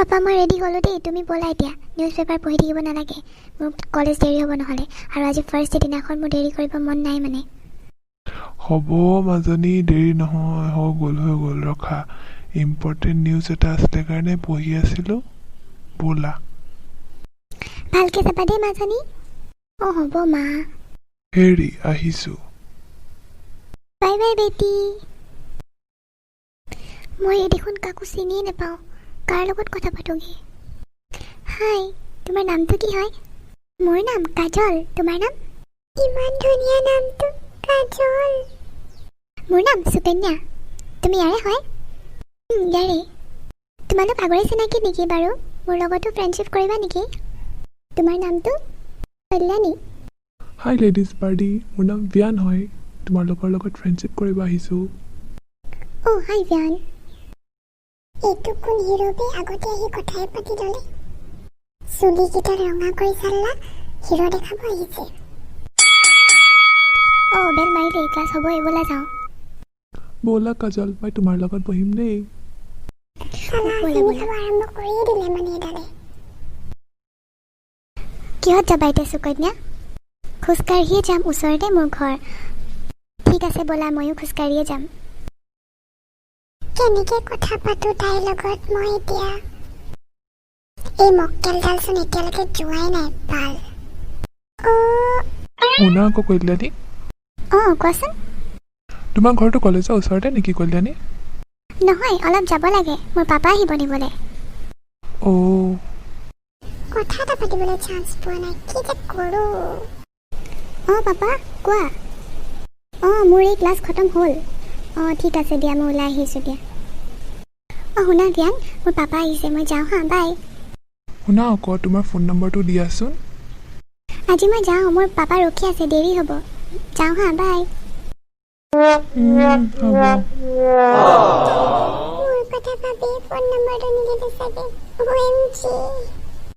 Papa, মই ready হ'লোঁ দেই। তুমি ব'লা এতিয়া, নিউজ পেপাৰ পঢ়ি থাকিব নালাগে। মোৰ কলেজ দেৰি হ'ব নহ'লে। আৰু আজি ফাৰ্ষ্ট ডে দিনাখন মোৰ দেৰি কৰিব মন নাই মানে। হ'ব মাজনী, দেৰি নহয়। হৈ গ'ল, হৈ গ'ল। ৰখা, ইম্পৰ্টেণ্ট নিউজ এটা আছিলে কাৰণে পঢ়ি আছিলোঁ। ব'লা। ভালকৈ যাবা দেই মাজনী। অঁ, হ'ব মা। হেৰি, আহিছোঁ। বাই বাই বেটি। মই এই দেখোন কাকো চিনিয়ে নাপাওঁ, কাৰ লগত কথা পাতোগৈ? হাই, তোমাৰ নামটো কি হয়? মোৰ নাম কাজল। তোমাৰ নাম? ইমান ধুনীয়া নামটো, কাজল। মোৰ নাম সুকন্যা। তুমি ইয়াৰে হয়? ইয়াৰে। তোমালোক আগৰে চিনাকি নেকি বাৰু? মোৰ লগতো ফ্ৰেণ্ডশ্বিপ কৰিবা নেকি? তোমাৰ নামটো? কল্যাণী। হাই লেডিজ বাৰ্ডি, মোৰ নাম ব্যান হয়। তোমালোকৰ লগত ফ্ৰেণ্ডশ্বিপ কৰিব আহিছোঁ। অ' হাই ব্যান। এইটো কোন হিৰ' বে? আগতে আহি কথাই পাতি ল'লে। চুলিকেইটা ৰঙা কৰি চাল্লা হিৰ' দেখাব আহিছে। অ', বেল মাৰিলেই, ক্লাছ হ'বই, ব'লা যাওঁ। ব'লা কাজল, মই তোমাৰ লগত বহিম দেই। ব'লা ব'লা। আৰম্ভ কৰিয়ে দিলে মানে এডালে। কিহত যাবা এতিয়া সুকন্যা? খোজকাঢ়িয়ে যাম, ওচৰতে মোৰ ঘৰ। ঠিক আছে ব'লা, ময়ো খোজকাঢ়িয়ে যাম। কেনেকে কথা পাতো তাইৰ লগত মই এতিয়া? এই মক্কেলডালচোন এতিয়ালৈকে যোৱাই নাই বাল। অ'। শুনা আকৌ কল্যাণী। অঁ, কোৱাচোন। তোমাৰ ঘৰটো কলেজৰ ওচৰতে নেকি কল্যাণী? নহয়, অলপ যাব লাগে। মোৰ পাপা আহিব নিবলৈ। অ'। কথা এটা পাতিবলৈ চান্স পোৱা নাই, কি যে কৰোঁ। অঁ পাপা, কোৱা। অঁ, মোৰ এই ক্লাছ খতম হ'ল। অঁ, ঠিক আছে দিয়া, মই ওলাই আহিছোঁ দিয়া। অঁ শুনা ধ্যান, মোৰ পাপা আহিছে, মই যাওঁ হা, বাই। শুনা আকৌ, তোমাৰ ফোন নম্বৰটো দিয়াচোন। আজি মই যাওঁ, মোৰ পাপা ৰখি আছে, দেৰি হ'ব। যাওঁ হা, বাই। হ'ব। মোৰ কথা ভাবি ফোন নম্বৰটো নিদিলে চাগে। OMG।